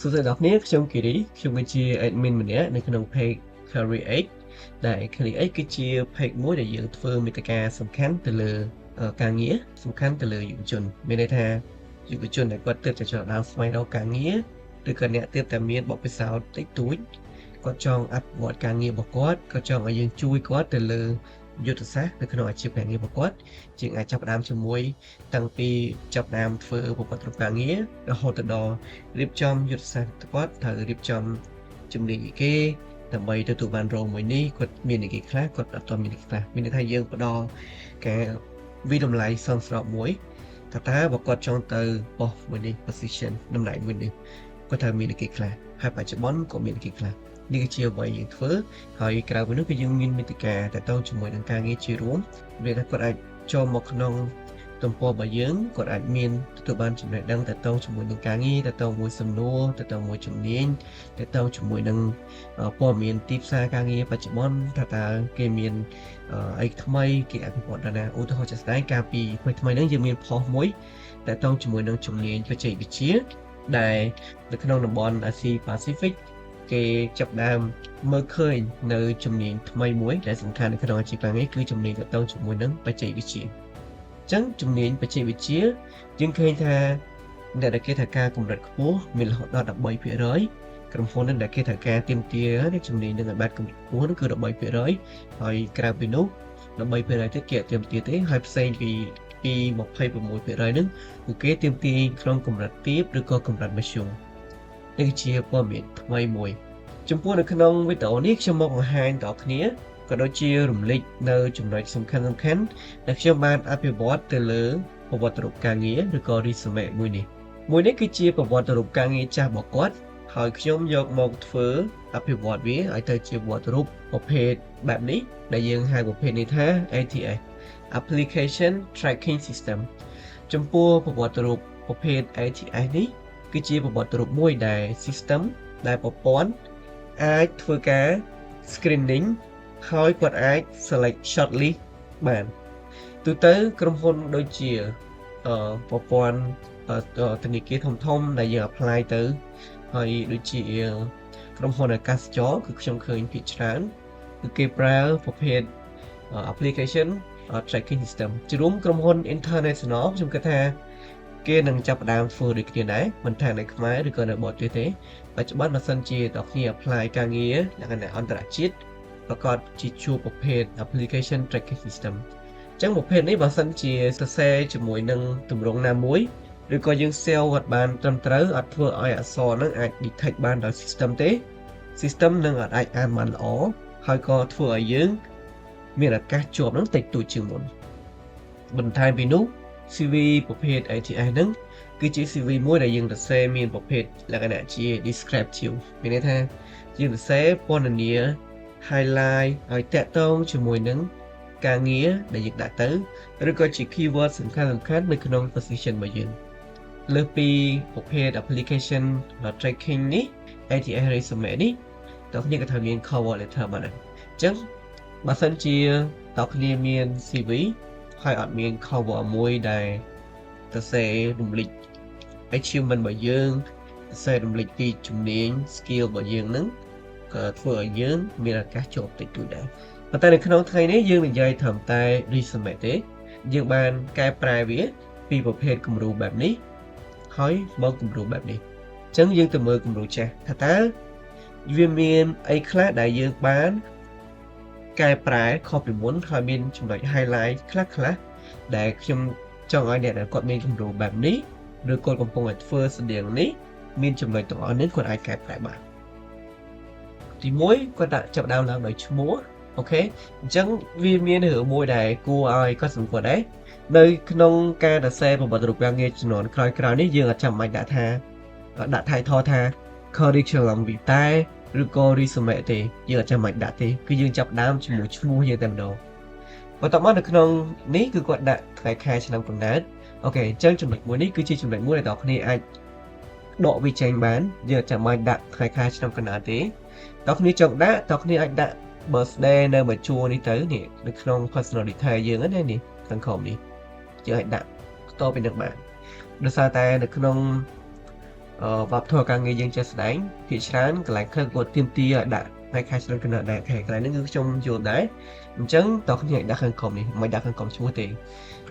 សួស្តីដល់អ្នកខ្ញុំគិរីខ្ញុំគឺជា admin ម្នាក់នៅក្នុង page Career X ដែល Career X គឺជា page មួយដែលយើងធ្វើមេតិកាសំខាន់ទៅលើការងារសំខាន់ទៅលើយុវជនមានន័យថាយុវជនដែលគាត់ទើបតែចាប់ផ្ដើមស្វែងរកការងារឬក៏អ្នកទើបតែមានបទពិសោធន៍តិចតួចគាត់ចង់អភិវឌ្ឍការងាររបស់គាត់គាត់ចង់ឲ្យយើងជួយគាត់ទៅលើយុទ្ធសាស្ត្រនៅក្នុងអាជីពការងាររបស់គាត់ជាងអាចចាប់ផ្ដើមជាមួយតាំងពីចាប់ផ្ដើមធ្វើប្រវត្តិរូបការងាររហូតទៅដល់រៀបចំយុទ្ធសាស្ត្រគាត់ត្រូវរៀបចំជំនាញអីគេដើម្បីទទួលបានរោងមួយនេះគាត់មានអីគេខ្លះគាត់អត់ទាន់មានអីខ្លះមានន័យថាយើងផ្ដល់ការវិតម្លៃសមស្របមួយថាតើបើគាត់ចង់ទៅប៉ុស្តិ៍មួយនេះ position តំណែងមួយនេះគាត់ត្រូវមានអីគេខ្លះហើយបច្ចុប្បន្នក៏មានអីគេខ្លះនេះគឺជាអ្វីយើងធ្វើហើយក្រៅពីនោះគឺយើងមានមេតិកាតទៅជាមួយនឹងការងារជារួមវាថាគាត់អាចចូលមកក្នុងទំព័ររបស់យើងគាត់អាចមានទទួលបានចំណេះដឹងតទៅជាមួយនឹងការងារតទៅមួយសំណួរតទៅមួយជំនាញតទៅជាមួយនឹងព័ត៌មានទីផ្សារការងារបច្ចុប្បន្នថាតើគេមានអីថ្មីគេអភិវឌ្ឍដល់ណាឧទាហរណ៍ជាក់ស្ដែងកាលពីថ្មីថ្មីហ្នឹងយើងមានផុសមួយតទៅជាមួយនឹងជំនាញបច្ចេកវិទ្យាដែលនៅក្នុងតំបន់អាស៊ីប៉ាស៊ីហ្វិកគេចាប់ដើមមើលឃើញនៅជំនាញថ្មីមួយដែលសំខាន់នៅក្នុងអាជីពការងារគឺជំនាញទាក់ទងជាមួយនឹងបច្ចេកវិទ្យាអញ្ចឹងជំនាញបច្ចេកវិទ្យាយើងឃើញថាអ្នកដែលគេត្រូវការកម្រិតខ្ពស់មានរហូតដល់13%ក្រុមហ៊ុននឹងដែលគេត្រូវការទាមទារនេះជំនាញនឹងឲ្យបានកម្រិតខ្ពស់នោះគឺ13%ហើយក្រៅពីនោះ13%ទៀតគេអត់ទាមទារទេហើយផ្សេងពីពី26%ហ្នឹងគឺគេទាមទារក្នុងកម្រិតទាបឬក៏កម្រិតមធ្យមនេះជាព័ត៌មានថ្មីមួយចំពោះនៅក្នុងវីដេអូនេះខ្ញុំមកបង្ហាញដល់គ្នាក៏ដូចជារំលេចនៅចំណុចសំខាន់សំខាន់ដែលខ្ញុំបានអភិវឌ្ឍទៅលើប្រវត្តិរូបការងារឬក៏ resume មួយនេះមួយនេះគឺជាប្រវត្តិរូបការងារចាស់របស់គាត់ហើយខ្ញុំយកមកធ្វើអភិវឌ្ឍវាឲ្យទៅជាប្រវត្តិរូបប្រភេទបែបនេះដែលយើងហៅប្រភេទនេះថា ATS Application Tracking System ចំពោះប្រវត្តិរូបប្រភេទ ATS នេះគឺជាប្រវត្តិរូបមួយដែល system ដែលប្រព័ន្ធអាចធ្វើការ screening ហើយគាត់អាច select shortlist បានទូទៅក្រុមហ៊ុនដូចជាប្រព័ន្ធធនាគារធំធំដែលយើង apply ទៅហើយដូចជាក្រុមហ៊ុនអាកាសចរគឺខ្ញុំឃើញភាគច្រើនគឺគេប្រើប្រភេទ application tracking system ជារួមក្រុមហ៊ុន international ខ្ញុំគិតថាគេនឹងចាប់ផ្ដើមធ្វើដូចគ្នាដែរមិនថានៅខ្មែរឬក៏នៅបរទេសទេបច្ចុប្បន្នបើសិនជាតគ្នា apply ការងារលក្ខណៈអន្តរជាតិប្រកាសជាជួបប្រភេទ application tracking system អញ្ចឹងប្រភេទនេះបើសិនជាសរសេរជាមួយនឹងទម្រង់ណាមួយឬក៏យើង save អត់បានត្រឹមត្រូវអត់ធ្វើឲ្យអក្សរហ្នឹងអាច detect បានដោយ system ទេ system នឹងអត់អាចអានបានល្អហើយក៏ធ្វើឲ្យយើងមានឱកាសជាប់នឹងតិចតួចជាងមុនបន្ថែមពីនោះ CV ប្រភេទ ATS ហ្នឹងគឺជា CV មួយដែលយើងសរសេរមានប្រភេទលក្ខណៈជា descriptive មានន័យថាយើងសរសេរពណ៌នា highlight ឲ្យតាក់ទងជាមួយនឹងការងារដែលយើងដាក់ទៅឬក៏ជា keyword សំខាន់សំខាន់នៅក្នុង position របស់យើងលើសពីប្រភេទ application tracking នេះ ATS resume នេះតើគ្នាក៏ត្រូវមាន cover letter បានដែរអញ្ចឹងបើសិនជាតើគ្នាមាន CV ហើយអត់មាន cover មួយដែលសរសេររំលេច achievement របស់យើងសរសេររំលេចពីជំនាញ skill របស់យើងហ្នឹងក៏ធ្វើឲ្យយើងមានឱកាសជាប់តិចតួចដែរប៉ុន្តែនៅក្នុងថ្ងៃនេះយើងនិយាយត្រឹមតែ resume ទេយើងបានកែប្រែវាពីប្រភេទគំរូបែបនេះហើយមកគំរូបែបនេះអញ្ចឹងយើងទៅមើលគំរូចាស់ថាតើវាមានអីខ្លះដែលយើងបានកែប្រែខុសពីមុនហើយមានចំណុច highlight ខ្លះខ្លះដែលខ្ញុំចង់ឲ្យអ្នកដែលគាត់មានគំរូបែបនេះឬគាត់កំពុងតែធ្វើស្តៀងនេះមានចំណុចទាំងអស់នេះគាត់អាចកែប្រែបានទី1គាត់ដាក់ចាប់ដើមឡើងដោយឈ្មោះOK អញ្ចឹងវាមានរឿងមួយដែលគួរឲ្យកត់សម្គាល់ដែរនៅក្នុងការសរសេរប្រវត្តិរូបការងារជំនាន់ក្រោយៗនេះយើងអត់ចាំបាច់ដាក់ថាដាក់ title ថា curriculum vitae ឬក៏ resume ទេយើងអត់ចាំបាច់ដាក់ទេគឺយើងចាប់ដើមជាមួយឈ្មោះយើងតែម្ដងបន្ទាប់មកនៅក្នុងនេះគឺគាត់ដាក់ថ្ងៃខែឆ្នាំកំណើត OK អញ្ចឹងចំណុចមួយនេះគឺជាចំណុចមួយដែលអ្នកគ្នាអាចដកវាចេញបានយើងអត់ចាំបាច់ដាក់ថ្ងៃខែឆ្នាំកំណើតទេតើគ្នាចង់ដាក់តើគ្នាអាចដាក់ birthday នៅមួយជួរនេះទៅនេះនៅក្នុង personal detail យើងណានេះខាងក្រោមនេះយើងអាចដាក់តពីនឹងបានដោយសារតែនៅក្នុង វប្បធម៌ការងារយើងចេះស្ដែងភាគច្រើនកន្លែងខ្លះគាត់ទាមទារឲ្យដាក់ថ្ងៃខែឆ្នាំកំណើតដែរខែកន្លែងហ្នឹងគឺខ្ញុំយល់ដែរអញ្ចឹងតើគ្នាដាក់ខាងក្រោមនេះមិនដាក់ខាងក្រោមឈ្មោះទេ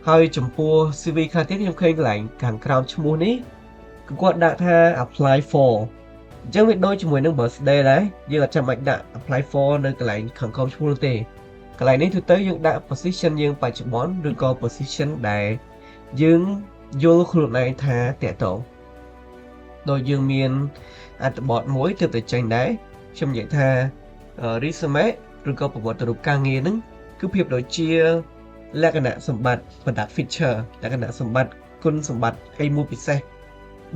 ហើយចំពោះ CV ខ្លះទៀតខ្ញុំឃើញកន្លែងខាងក្រោមឈ្មោះនេះគឺគាត់ដាក់ថា apply for អញ្ចឹងវាដូចជាមួយនឹង birthday ដែរយើងអត់ចាំបាច់ដាក់ apply for នៅកន្លែងខាងក្រោមឈ្មោះនោះទេកន្លែងនេះទូទៅយើងដាក់ position យើងបច្ចុប្បន្នឬក៏ position ដែលយើងយល់ខ្លួនឯងថាតាក់ទងដោយយើងមានអត្ថបទមួយទើបតែចេញដែរខ្ញុំនិយាយថា resume ឬក៏ប្រវត្តិរូបការងារហ្នឹងគឺភាពដូចជាលក្ខណៈសម្បត្តិ product feature លក្ខណៈសម្បត្តិគុណសម្បត្តិអីមួយពិសេសរ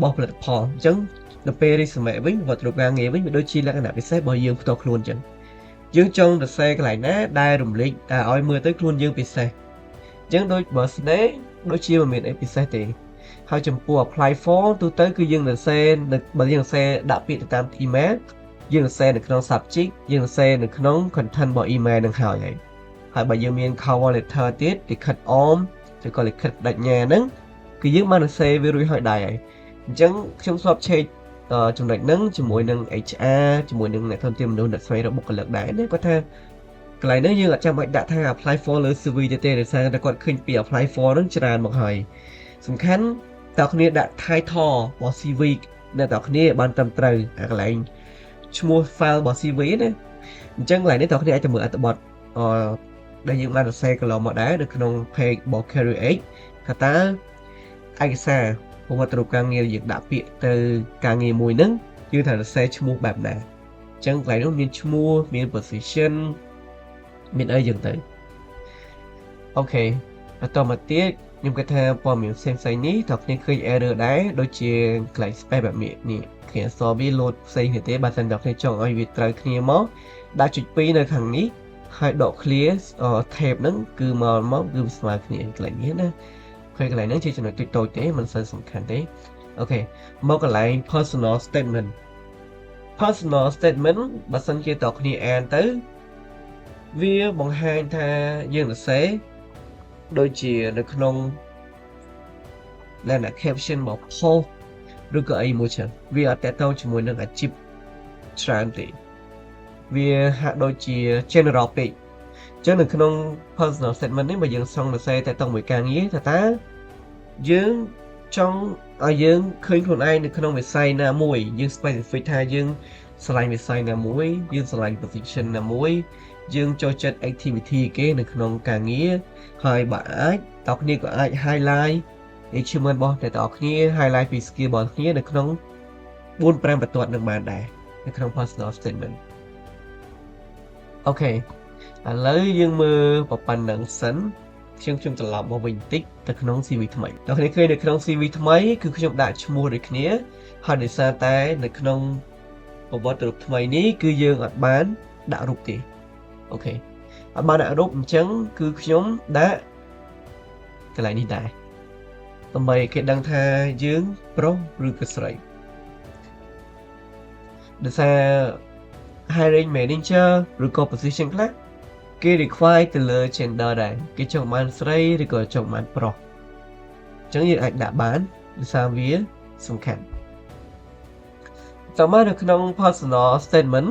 បស់ផលិតផលអញ្ចឹងដល់ពេល resume វិញប្រវត្តិរូបការងារវិញវាដូចជាលក្ខណៈពិសេសរបស់យើងផ្ទាល់ខ្លួនអញ្ចឹងយើងចង់សរសេរកន្លែងណាដែលរំលេចតែឲ្យមើលទៅខ្លួនយើងពិសេសអញ្ចឹងដូច birthday ដូចជាមិនមានអីពិសេសទេហើយចំពោះ apply for ទូទៅគឺយើងសរសេរនៅបើយើងសរសេរដាក់ពាក្យទៅតាម email យើងសរសេរនៅក្នុង subject យើងសរសេរនៅក្នុង content របស់ email នឹងហើយហើយហើយបើយើងមាន cover letter ទៀតលិខិតអមឬក៏លិខិតបដិញ្ញាហ្នឹងគឺយើងបានសរសេរវារួចហើយដែរហើយអញ្ចឹងខ្ញុំធ្លាប់ឆែកចំណុចហ្នឹងជាមួយនឹង HR ជាមួយនឹងអ្នកធនធានមនុស្សអ្នកស្វែងរកបុគ្គលិកដែរណាគាត់ថាកន្លែងហ្នឹងយើងអត់ចាំបាច់ដាក់ថា apply for លើ CV ទេទេដោយសារតែគាត់ឃើញពី apply for ហ្នឹងច្រើនមកហើយសំខាន់តើគ្នាដាក់ title របស់ CV អ្នកតើគ្នាបានត្រឹមត្រូវអាកន្លែងឈ្មោះ file របស់ CV ណាអញ្ចឹងកន្លែងនេះតើគ្នាអាចទៅមើលអត្ថបទអឺដែលយើងបានសរសេរកន្លងមកដែរនៅក្នុង page របស់ Career X ថាតើឯកសារប្រវត្តិរូបការងារយើងដាក់ពាក្យទៅការងារមួយហ្នឹងយើងត្រូវសរសេរឈ្មោះបែបណាអញ្ចឹងកន្លែងនោះមានឈ្មោះមាន position មានអីចឹងទៅOK បន្តមកទៀតខ្ញុំគិតថាព័ត៌មានផ្សេងៗនេះតើគ្នាឃើញ error ដែរដូចជាកន្លែង space បែបនេះនេះគ្នាអក្សរវាលោតផ្សេងគ្នាទេបើសិនតើគ្នាចង់ឲ្យវាត្រូវគ្នាមកដាក់ចុច2នៅខាងនេះហើយដក clear tab ហ្នឹងគឺមកមកគឺស្មើគ្នាកន្លែងនេះណាឃើញកន្លែងហ្នឹងជាចំណុចតូចៗទេមិនសូវសំខាន់ទេOK មកកន្លែង personal statement personal statement បើសិនជាតើគ្នាអានទៅវាបង្ហាញថាយើងសរសេរដូចជានៅក្នុងលក្ខណៈ caption របស់ post ឬក៏អីមួយចឹងវាអត់តាក់ទងជាមួយនឹងអាជីពច្រើនទេវាហាក់ដូចជា general ពេកអញ្ចឹងនៅក្នុង personal statement នេះបើយើងសង់សរសេរតាក់ទងមួយការងារថាតើយើងចង់ឲ្យយើងឃើញខ្លួនឯងនៅក្នុងវិស័យណាមួយយើង specific ថាយើងស្រឡាញ់វិស័យណាមួយយើងស្រឡាញ់ position ណាមួយយើងចូលចិត្ត activity គេនៅក្នុងការងារហើយបើអាចតើគ្នាក៏អាច highlight achievement របស់អ្នកទាំងអស់គ្នា highlight ពី skill របស់គ្នានៅក្នុង4 5បន្ទាត់នឹងបានដែរនៅក្នុង personal statement OK ឥឡូវយើងមើលប៉ុណ្ណឹងសិនខ្ញុំខ្ញុំត្រឡប់មកវិញបន្តិចទៅក្នុង CV ថ្មីតើគ្នាឃើញនៅក្នុង CV ថ្មីគឺខ្ញុំដាក់ឈ្មោះដូចគ្នាហើយដោយសារតែនៅក្នុងប្រវត្តិរូបថ្មីនេះគឺយើងអត់បានដាក់រូបទេOK អត់បានដាក់រូបអញ្ចឹងគឺខ្ញុំដាក់កន្លែងនេះដែរដើម្បីគេដឹងថាយើងប្រុសឬក៏ស្រីដោយសារ hiring manager ឬក៏ position ខ្លះគេ require ទៅលើ gender ដែរគេចង់បានស្រីឬក៏ចង់បានប្រុសអញ្ចឹងយើងអាចដាក់បានដោយសារវាសំខាន់តមកនៅក្នុង personal statement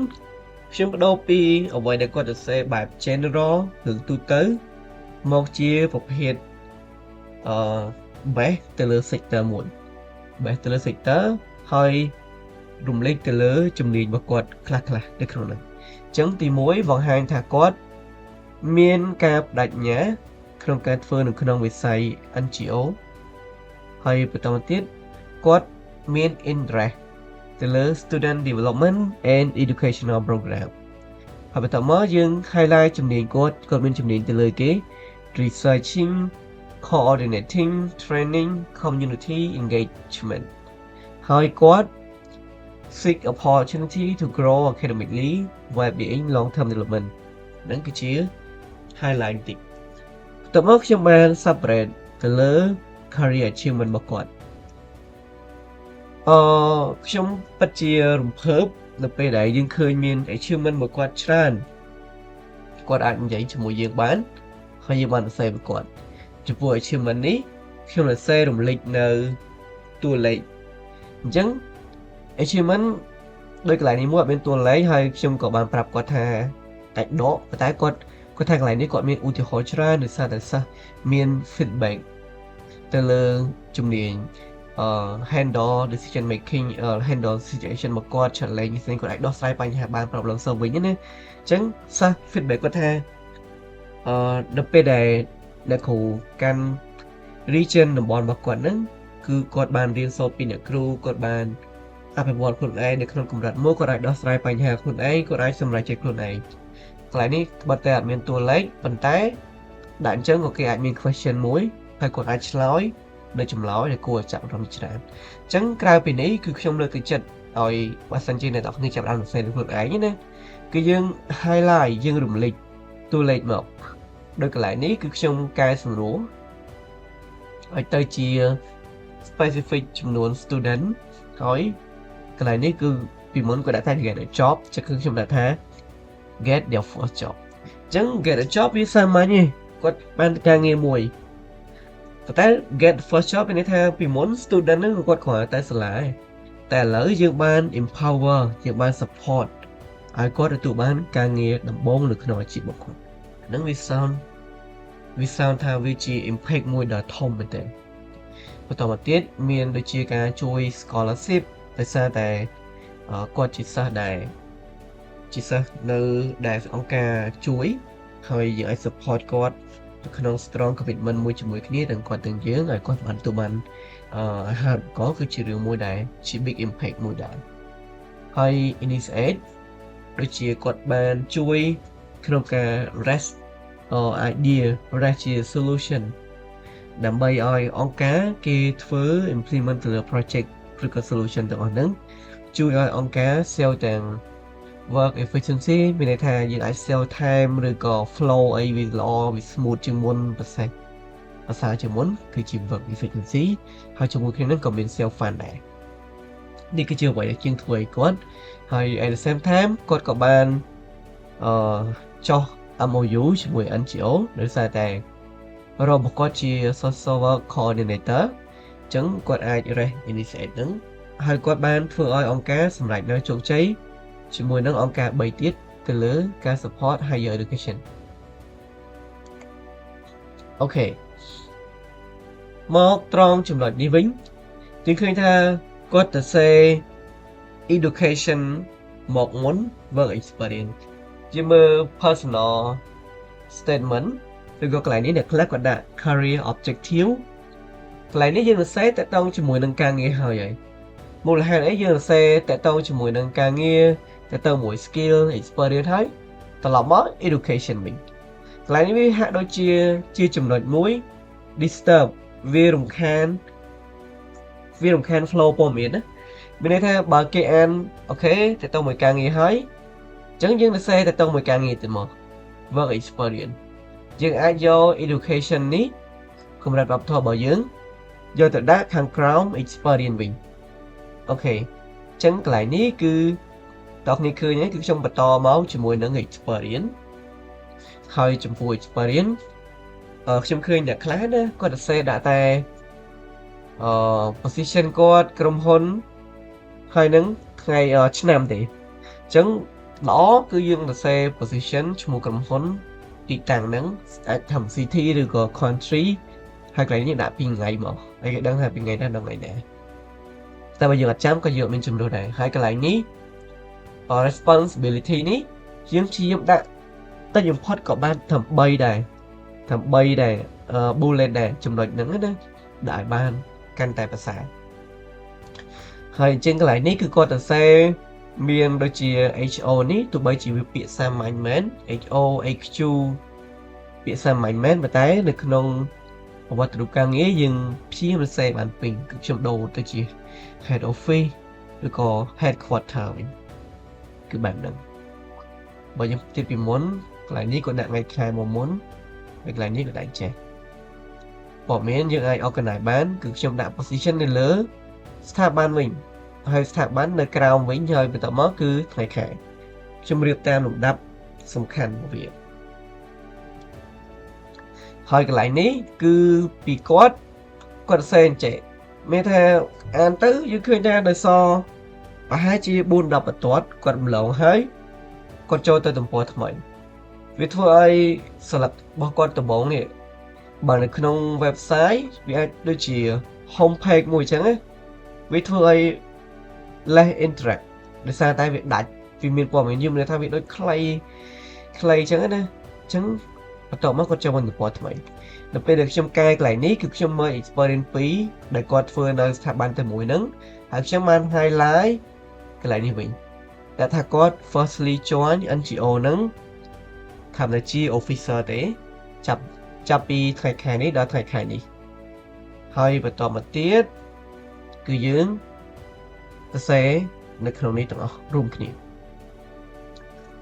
ខ្ញុំបដូរពីអ្វីដែលគាត់សរសេរបែប general ឬទូទៅមកជាប្រភេទអឺ base ទៅលើ sector មួយ base ទៅលើ sector ហើយរំលេចទៅលើជំនាញរបស់គាត់ខ្លះៗនៅក្នុងនោះអញ្ចឹងទី1បង្ហាញថាគាត់មានការបដិញ្ញាក្នុងការធ្វើនៅក្នុងវិស័យ NGO ហើយបន្តមកទៀតគាត់មាន interest ទៅលើ student development and educational program ហើយបន្តមកយើង highlight ជំនាញគាត់គាត់មានជំនាញទៅលើគេ researching, coordinating training, community engagement ហើយគាត់ seek opportunity to grow academically, well-being, long term development ហ្នឹងគឺជា highlight បន្តិចបន្ទាប់មកខ្ញុំបាន separate ទៅលើ career achievement របស់គាត់អឺខ្ញុំពិតជារំភើបនៅពេលដែលយើងឃើញមាន achievement របស់គាត់ច្រើនគាត់អាចនិយាយជាមួយយើងបានហើយយើងបានសរសេរvớiគាត់ចំពោះ achievement នេះខ្ញុំសរសេររំលេចនៅតួលេខអញ្ចឹង Achievement ដោយកន្លែងនេះមួយអត់មានតួលេខហើយខ្ញុំក៏បានប្រាប់គាត់ថាអាចដកប៉ុន្តែគាត់គាត់ថាកន្លែងនេះគាត់មានឧទាហរណ៍ច្រើនដោយសារតែសិស្សមាន feedback ទៅលើជំនាញhandle decision making handle situation មកគាត់ challenge ផ្សេងគាត់អាចដោះស្រាយបញ្ហាបាន problem solving ណាអញ្ចឹងសិស្ស feedback គាត់ថាដល់ពេលដែលអ្នកគ្រូកាន់ region តំបន់របស់គាត់ហ្នឹងគឺគាត់បានរៀនសូត្រពីអ្នកគ្រូគាត់បានអភិវឌ្ឍខ្លួនឯងនៅក្នុងកម្រិតមួយគាត់អាចដោះស្រាយបញ្ហាខ្លួនឯងគាត់អាចសម្រេចចិត្តខ្លួនឯងកន្លែងនេះបើតែអត់មានតួលេខប៉ុន្តែដាក់អញ្ចឹងក៏គេអាចមាន question មួយហើយគាត់អាចឆ្លើយនៅចម្លើយដែលគួរឲ្យចាប់អារម្មណ៍ច្រើនអញ្ចឹងក្រៅពីនេះគឺខ្ញុំលើកទឹកចិត្តឲ្យបើសិនជាអ្នកទាំងអស់គ្នាចាប់អារម្មណ៍សរសេរខ្លួនឯងណាគឺយើង highlight យើងរំលេចតួលេខមកដោយកន្លែងនេះគឺខ្ញុំកែសម្រួលឲ្យទៅជា specific ចំនួន student ហើយកន្លែងនេះគឺពីមុនគាត់ដាក់ថា get a job ចឹងគឺខ្ញុំដាក់ថា get their first job អញ្ចឹង get a job វាសាមញ្ញទេគាត់បានការងារមួយប៉ុន្តែ get first job មានន័យថាពីមុន student ហ្នឹងគាត់គ្រាន់តែសាលាឯងតែឥឡូវយើងបាន empower យើងបាន support ឲ្យគាត់ទទួលបានការងារដំបូងនៅក្នុងអាជីពរបស់គាត់ហ្នឹងវា sound ថាវាជា impact មួយដ៏ធំមែនទែនបន្តមកទៀតមានដូចជាការជួយ scholarship ដោយសារតែគាត់ជាសិស្សដែលជាសិស្សនៅដែលអង្គការជួយហើយយើងអាច support គាត់នៅក្នុង strong commitment មួយជាមួយគ្នាទាំងគាត់ទាំងយើងឲ្យគាត់បានទទួលបានអាហារូបករណ៍គឺជារឿងមួយដែលជា big impact មួយដែរហើយ initiate ដូចជាគាត់បានជួយក្នុងការ raise idea raise ជា solution ដើម្បីឲ្យអង្គការគេធ្វើ implement ទៅលើ project ឬក៏ solution ទាំងអស់ហ្នឹងជួយឲ្យអង្គការ save ទាំង work efficiency មានន័យថាយើងអាច save time ឬក៏ flow អីវាល្អវា smooth ជាងមុនប្រសេសភាសាជាងមុនគឺជា work efficiency ហើយជាមួយគ្នានឹងក៏មាន save fund ដែរនេះគឺជាអ្វីដែលជាងធ្វើឲ្យគាត់ហើយ at the same time គាត់ក៏បានចុះ MOU ជាមួយ NGO ដោយសារតែរបស់គាត់ជា social work coordinator អញ្ចឹងគាត់អាច raise initiate ហ្នឹងហើយគាត់បានធ្វើឲ្យអង្គការសម្រេចនៅជោគជ័យជាមួយនឹងអង្គការ3ទៀតទៅលើការ support higher education. Okay មកត្រង់ចំណុចនេះវិញយើងឃើញថាគាត់ទៅសេ education មកមុន work experience ជាមើល personal statement ឬក៏កន្លែងនេះអ្នកខ្លះគាត់ដាក់ career objective កន្លែងនេះយើងសរសេរតកតងជាមួយនឹងការងារហើយហើយមូលហេតុអីយើងសរសេរតកតងជាមួយនឹងការងារតទៅមួយ skill experience ហើយត្រឡប់មក education វិញកន្លែងនេះវាហាក់ដូចជាជាចំណុចមួយ disturb វារំខាន flow ព័ត៌មានណាមានន័យថាបើគេអាន okay តទៅមួយការងារហើយអញ្ចឹងយើងសរសេរតទៅមួយការងារទៅមក work experience យើងអាចយក education នេះកម្រិតវប្បធម៌របស់យើងយកទៅដាក់ខាងក្រោម experience វិញ okay អញ្ចឹងកន្លែងនេះគឺតោះគ្នាឃើញហើយគឺខ្ញុំបន្តមកជាមួយនឹង experience ហើយចំពោះ experience ខ្ញុំឃើញអ្នកខ្លះណាគាត់សរសេរដាក់តែposition គាត់ក្រុមហ៊ុនហើយនឹងថ្ងៃឆ្នាំទេអញ្ចឹងល្អគឺយើងសរសេរ position ឈ្មោះក្រុមហ៊ុនទីតាំងហ្នឹងអាចធ្វើ city ឬក៏ country ហើយកន្លែងនេះដាក់ពីថ្ងៃមកហើយគេដឹងថាពីថ្ងៃណាដល់ថ្ងៃណាតែបើយើងអត់ចាំក៏យើងអត់មានជំនួសដែរហើយកន្លែងនេះ responsibility នេះយើងព្យាយាមដាក់តិចបំផុតក៏បានត្រឹម3ដែរត្រឹម3ដែរ bullet ដែរចំណុចហ្នឹងណាដាក់ឲ្យបានកាន់តែប្រសើរហើយអញ្ចឹងកន្លែងនេះគឺគាត់ទៅសេមានដូចជា HO នេះទោះបីជាវាពាក្យសាមញ្ញមែន HO HQ ពាក្យសាមញ្ញមែនប៉ុន្តែនៅក្នុងប្រវត្តិរូបការងារយើងព្យាយាមសរសេរបានពេញគឺខ្ញុំដូរទៅជា head office ឬក៏ headquarter វិញគឺបែបហ្នឹងបើយើងទៀតពីមុនកន្លែងនេះក៏ដាក់ថ្ងៃខែមកមុនហើយកន្លែងនេះក៏ដាក់ចេះព័ត៌មានយើងអាច organize បានគឺខ្ញុំដាក់ position នៅលើស្ថាប័នវិញហើយស្ថាប័ននៅក្រោមវិញហើយបន្ទាប់មកគឺថ្ងៃខែខ្ញុំរៀបតាមលំដាប់សំខាន់របស់វាហើយកន្លែងនេះគឺពីគាត់គាត់សេអញ្ចេះមានថាអានទៅយើងឃើញថាដោយស ប្រហែលជា4 10បន្ទាត់គាត់ម្លងហើយគាត់ចូលទៅទំព័រថ្មីវាធ្វើឲ្យស្លឹករបស់គាត់ដំបូងនេះបើនៅក្នុង website វាអាចដូចជា home page មួយអញ្ចឹងណាវាធ្វើឲ្យ less interact ដោយសារតែវាដាច់វាមានព័ត៌មានយឺមានន័យថាវាដូចខ្លីខ្លីអញ្ចឹងណាអញ្ចឹងបន្ទាប់មកគាត់ចូលមកទំព័រថ្មីដល់ពេលដែលខ្ញុំកែកន្លែងនេះគឺខ្ញុំមើល experience 2ដែលគាត់ធ្វើនៅស្ថាប័នតែមួយហ្នឹងហើយខ្ញុំបាន highlight កន្លែងនេះវិញតែថាគាត់ firstly join NGO ហ្នឹងថានៅជា officer ទេចាប់ចាប់ពីថ្ងៃខែនេះដល់ថ្ងៃខែនេះហើយបន្តមកទៀតគឺយើងសរសេរនៅក្នុងនេះទាំងអស់រួមគ្នា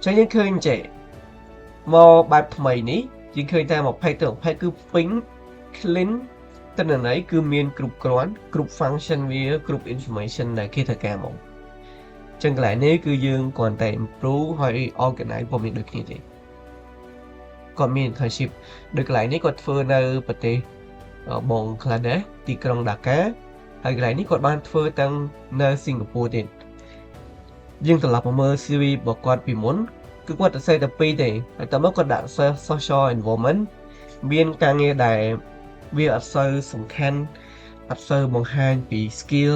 ចឹងយើងឃើញចេះមកបែបថ្មីនេះយើងឃើញតែ20ទៅ20គឺពេញ clean ទិន្នន័យគឺមានគ្រប់គ្រាន់គ្រប់ function វាគ្រប់ information ដែលគេត្រូវការមកចឹងកន្លែងនេះគឺយើងគ្រាន់តែ improve ហើយ organize ព័ត៌មានដូចគ្នាទេគាត់មាន internship ដូចកន្លែងនេះគាត់ធ្វើនៅប្រទេសបងក្លាដេសទីក្រុងដាកាហើយកន្លែងនេះគាត់បានធ្វើទាំងនៅសិង្ហបុរីទៀតយើងត្រឡប់មកមើល CV របស់គាត់ពីមុនគឺគាត់សរសេរតែពីរទេហើយតើមកគាត់ដាក់ social involvement មានការងារដែលវាអត់សូវសំខាន់អត់សូវបង្ហាញពី skill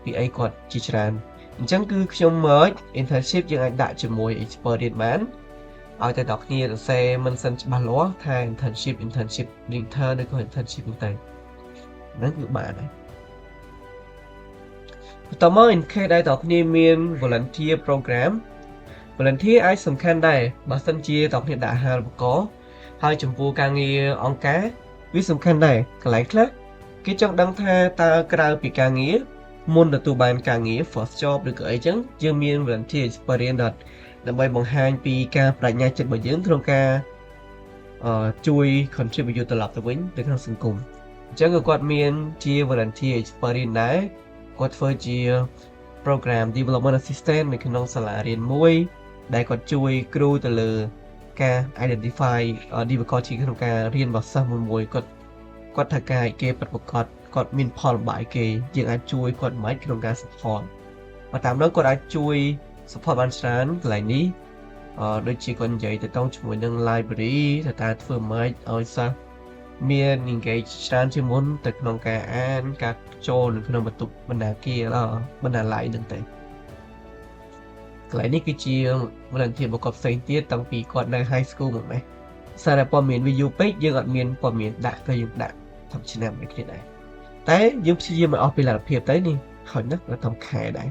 ពីអីគាត់ជាច្រើនអញ្ចឹងគឺខ្ញុំ merge internship យើងអាចដាក់ជាមួយ experience បានឲ្យតែដល់គ្នាសរសេរមិនសិនច្បាស់លាស់ថា internship internship intern ឬក៏ internship ហ្នឹងទៅហ្នឹងគឺបានហើយបន្តមក in case ដែលតើគ្នាមាន volunteer program volunteer អាចសំខាន់ដែរបើសិនជាតើគ្នាដាក់អាហារូបករណ៍ហើយចំពោះការងារអង្គការវាសំខាន់ដែរកន្លែងខ្លះគេចង់ដឹងថាតើក្រៅពីការងារមុនទទួលបានការងារ first job ឬក៏អីចឹងយើងមាន volunteer experience ដល់ដើម្បីបង្ហាញពីការបដិញ្ញាចិត្តរបស់យើងក្នុងការអឺជួយ contribute ត្រឡប់ទៅវិញទៅក្នុងសង្គមអញ្ចឹងក៏គាត់មានជា volunteer experience ដែរគាត់ធ្វើជា program development assistant នៅក្នុងសាលារៀនមួយដែលគាត់ជួយគ្រូទៅលើការ identify difficulty ក្នុងការរៀនរបស់សិស្សមួយមួយគាត់គាត់ត្រូវការឲ្យគេពិតប្រាកដគាត់មានផលលំបាកគេយើងអាចជួយគាត់មិនក្នុងការ support បើតាមនោះគាត់អាចជួយ support បានច្រើនកន្លែងនេះអឺដូចជាគាត់និយាយទៅតងជាមួយនឹង library ថាតើធ្វើម៉េចឲ្យសិស្សមាន engage ច្រើនជាងមុនទៅក្នុងការអានការចូលនៅក្នុងបន្ទប់បណ្ណាគារបណ្ណាល័យហ្នឹងទៅកន្លែងនេះគឺជា volunteer របស់គាត់ផ្សេងទៀតតាំងពីគាត់នៅ high school មកម៉េះសារតែព័ត៌មានវាយូរពេកយើងអត់មានព័ត៌មានដាក់ក៏យើងដាក់ធម្មឆ្នាំដូចគ្នាដែរតែយើងព្យាយាមឲ្យអស់ពីលទ្ធភាពទៅនេះហើយណាស់ក៏ធំខែដែរ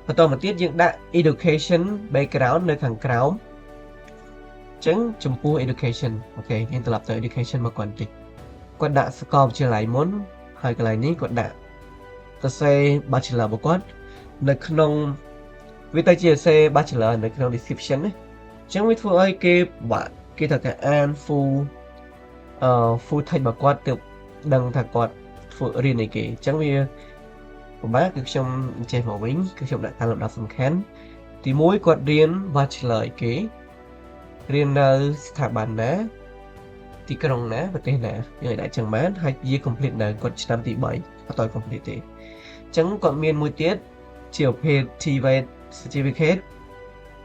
បន្តមកទៀតយើងដាក់ education background នៅខាងក្រោមអញ្ចឹងចំពោះ education OK យើងត្រឡប់ទៅ education មកគាត់បន្តិចគាត់ដាក់សាកលវិទ្យាល័យមុនហើយកន្លែងនេះគាត់ដាក់សរសេរ bachelor របស់គាត់នៅក្នុងវាទៅជាសរសេរ bachelor នៅក្នុង description ណាអញ្ចឹងវាធ្វើឲ្យគេបាក់គេត្រូវការអាន full អឺ full text របស់គាត់ទើបដឹងថាគាត់ធ្វើរៀនអីគេអញ្ចឹងវាពិបាកគឺខ្ញុំចេះមកវិញគឺខ្ញុំដាក់តាមលំដាប់សំខាន់ទី1គាត់រៀន bachelor អីគេរៀននៅស្ថាប័នណាទីក្រុងណាប្រទេសណាយើងអាចដាក់ចឹងបានហើយ year complete នៅគាត់ឆ្នាំទី3អត់ត complete ទេអញ្ចឹងគាត់មានមួយទៀតជាប្រភេទ TVET certificate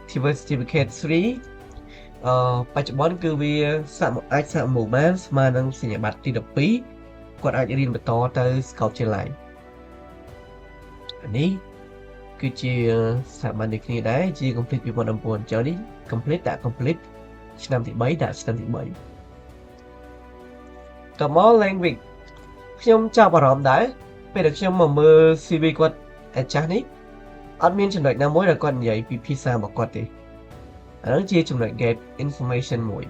TVET certificate 3អឺបច្ចុប្បន្នគឺវាសមអាចសមូបានស្មើនឹងសញ្ញាបត្រទី12គាត់អាចរៀនបន្តទៅសាកលវិទ្យាល័យនេះគឺជាស្ថាប័នដូចគ្នាដែរជា complete 2019អញ្ចឹងនេះ complete ដាក់ complete ឆ្នាំទី3ដាក់ឆ្នាំទី3តមក language ខ្ញុំចាប់អារម្មណ៍ដែរពេលដែលខ្ញុំមកមើល CV គាត់អាចាស់នេះអត់មានចំណុចណាមួយដែលគាត់និយាយពីភាសារបស់គាត់ទេអាហ្នឹងជាចំណុច gap information មួយ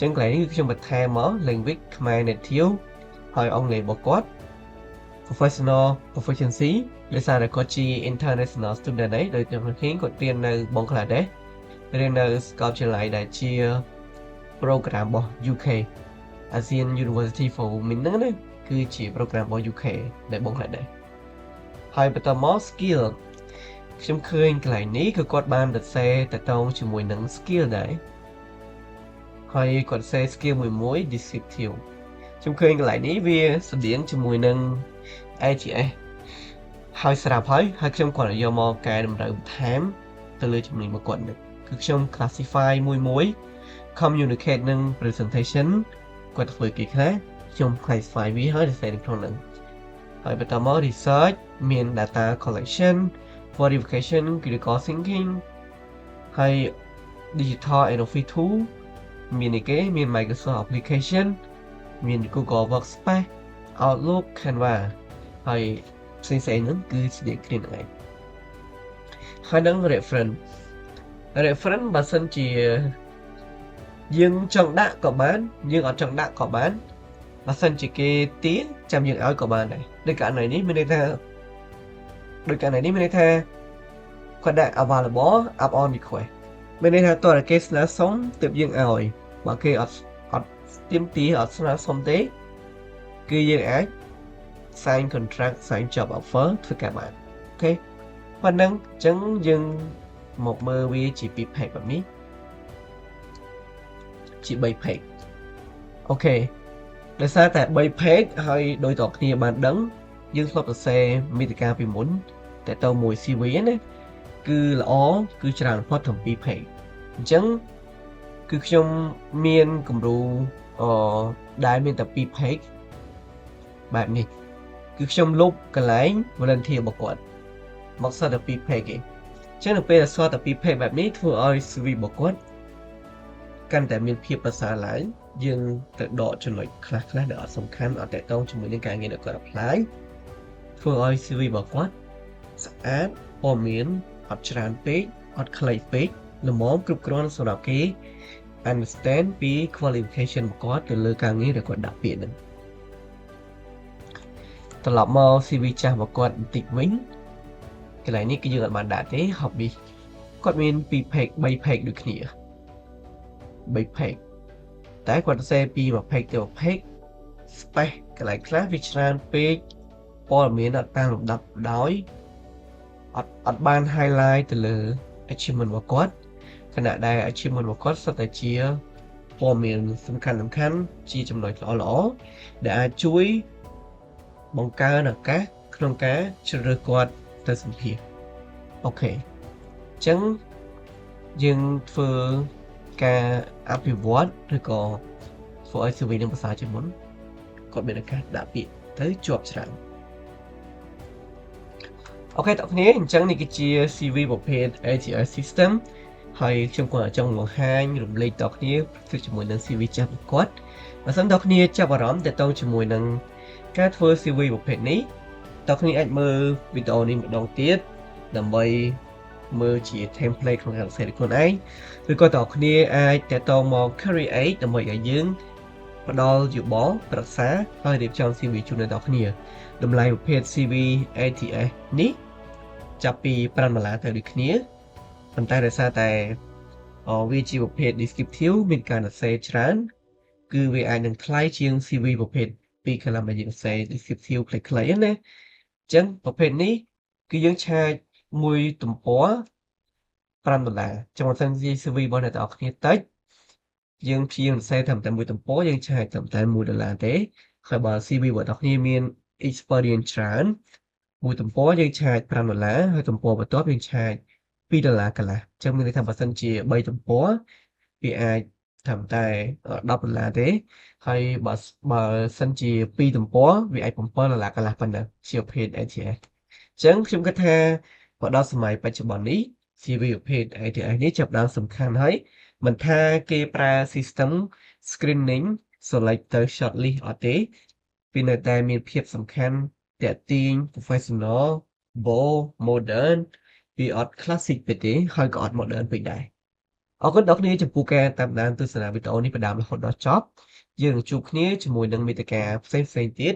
ចឹងកន្លែងនេះគឺខ្ញុំបន្ថែមមក language ខ្មែរ native ហើយអង់គ្លេសរបស់គាត់ professional proficiency ដោយសារតែគាត់ជា international student ឯងដោយខ្ញុំឃើញគាត់រៀននៅបង់ក្លាដេសរៀននៅសាកលវិទ្យាល័យដែលជា program របស់ UK ASEAN University for Women ហ្នឹងណាគឺជា program របស់ UK ដែលបង់ក្លាដេសហើយបន្តមក skill ខ្ញុំឃើញកន្លែងនេះគឺគាត់បានសរសេរតកតងជាមួយនឹង skill ដែរហើយគាត់សេ skill មួយមួយ descriptive ខ្ញុំឃើញកន្លែងនេះវាស្តៀងជាមួយនឹង ATS ហើយស្រាប់ហើយហើយខ្ញុំគ្រាន់តែយកមកកែតម្រូវបន្ថែមទៅលើជំនាញរបស់គាត់នេះគឺខ្ញុំ classify មួយមួយ communicate និង presentation គាត់ធ្វើគេខ្លះខ្ញុំ classify វាហើយសរសេរនៅក្នុងហ្នឹងហើយបន្តមក research មាន data collection, verification, critical thinking ហើយ digital and office tool មានអីគេមាន Microsoft application មាន Google Workspace, Outlook, Canva ហើយផ្សេងៗហ្នឹងគឺស្តៀងគ្នាហ្នឹងឯងហើយនឹង reference reference បើសិនជាយើងចង់ដាក់ក៏បានយើងអត់ចង់ដាក់ក៏បានបើសិនជាគេទាចាំយើងឲ្យក៏បានដែរដូចករណីនេះមានន័យថាដូចករណីនេះមានន័យថាគាត់ដាក់ available upon request មានន័យថាតើគេស្នើសុំទើបយើងឲ្យបើគេអត់អត់ទាមទារអត់ស្នើសុំទេគឺយើងអាច sign contract, sign job offer ធ្វើការបាន OK ប៉ុណ្ណឹងអញ្ចឹងយើងមកមើលវាជាពីរ page បែបនេះជា3 page OK ដោយសារតែ3 page ហើយដោយតគ្នាបានដឹងយើងធ្លាប់សរសេរមេតិកាពីមុនតែទៅមួយ CV ណាគឺល្អគឺច្រើនបំផុតត្រឹម2 page អញ្ចឹងគឺខ្ញុំមានគំរូអដែលមានតែ2 page បែបនេះគឺខ្ញុំលុបកន្លែង volunteer របស់គាត់មកសល់តែ2 page ឯងអញ្ចឹងនៅពេលដែលសល់តែ2 page បែបនេះធ្វើឲ្យ CV របស់គាត់កាន់តែមានភាពប្រសើរឡើងយើងទៅដកចំណុចខ្លះខ្លះដែលអត់សំខាន់អត់តាក់ទងជាមួយនឹងការងារដែលគាត់ apply ធ្វើឲ្យ CV របស់គាត់ស្អាតព័ត៌មានអត់ច្រើនពេកអត់ខ្លីពេកល្មមគ្រប់គ្រាន់សម្រាប់គេ understand ពី qualification របស់គាត់ទៅលើការងារដែលគាត់ដាក់ពាក្យហ្នឹងត្រឡប់មក CV ចាស់របស់គាត់បន្តិចវិញកន្លែងនេះគឺយើងអត់បានដាក់ទេ hobby គាត់មាន2 page 3 page ដូចគ្នា3 page តែគាត់សរសេរពីមួយ page ទៅមួយ page space កន្លែងខ្លះវាច្រើនពេកព័ត៌មានអត់តាមលំដាប់ដោយអត់អត់បាន highlight ទៅលើ achievement របស់គាត់ខណៈដែល achievement របស់គាត់សុទ្ធតែជាព័ត៌មានសំខាន់សំខាន់ជាចំណុចល្អល្អដែលអាចជួយបង្កើនឱកាសក្នុងការជ្រើសរើសគាត់ទៅសម្ភាស OK អញ្ចឹងយើងធ្វើការអភិវឌ្ឍឬក៏ធ្វើឲ្យ CV នឹងភាសាជាមុនគាត់មានឱកាសដាក់ពាក្យទៅជាប់ច្រើន OK តើគ្នាអញ្ចឹងនេះគឺជា CV ប្រភេទ ATS system ហើយខ្ញុំគាត់ចង់បង្ហាញរំលែកតគ្នាទៅជាមួយនឹង CV ចាស់របស់គាត់បើសិនតគ្នាចាប់អារម្មណ៍តទៅជាមួយនឹងការធ្វើ CV ប្រភេទនេះតគ្នាអាចមើលវីដេអូនេះម្ដងទៀតដើម្បីមើលជា template ក្នុងការសរសេរខ្លួនឯងឬក៏តគ្នាអាចតទៅមក create ដើម្បីឲ្យយើងផ្ដល់យោបល់ប្រឹក្សាហើយរៀបចំ CV ជូនដល់អ្នកគ្នាតម្លៃប្រភេទ CV ATS នេះចាប់ពី5ដុល្លារទៅដូចគ្នាប៉ុន្តែដោយសារតែវាជាប្រភេទ descriptive មានការសរសេរច្រើនគឺវាអាចនឹងថ្លៃជាង CV ប្រភេទ2 column ដែលយើងសរសេរ descriptive ខ្លីៗណាអញ្ចឹងប្រភេទនេះគឺយើងឆាចមួយទំព័រ5ដុល្លារចឹងបើសិនជា CV របស់អ្នកទាំងអស់គ្នាតិចយើងព្យាយាមសរសេរត្រឹមតែមួយទំព័រយើងឆាចត្រឹមតែ1ដុល្លារទេហើយបើ CV របស់អ្នកគ្នាមាន experience ច្រើនមួយទំព័រយើងឆាច5ដុល្លារហើយទំព័របន្ទាប់យើងឆាច2ដុល្លារកន្លះអញ្ចឹងមានន័យថាបើសិនជា3ទំព័រវាអាចត្រឹមតែ10ដុល្លារទេហើយបើបើសិនជា2ទំព័រវាអាច7ដុល្លារកន្លះប៉ុណ្ណឹងជាប្រភេទ ATS អញ្ចឹងខ្ញុំគិតថាមកដល់សម័យបច្ចុប្បន្ននេះ CV ប្រភេទ ATS នេះចាប់ផ្ដើមសំខាន់ហើយមិនថាគេប្រើ system screening select ទៅ shortlist អត់ទេវានៅតែមានភាពសំខាន់ទាក់ទាញ professional, bold, modern វាអត់ classic ពេកទេហើយក៏អត់ modern ពេកដែរអរគុណដល់គ្នាចំពោះការតាមដានទស្សនាវីដេអូនេះពីដើមរហូតដល់ចប់យើងនឹងជួបគ្នាជាមួយនឹងមាតិកាផ្សេងៗទៀត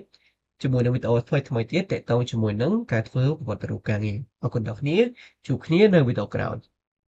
ជាមួយនឹងវីដេអូថ្មីៗទៀតទាក់ទងជាមួយនឹងការធ្វើប្រវត្តិរូបការងារអរគុណដល់គ្នាជួបគ្នានៅវីដេអូក្រោយ។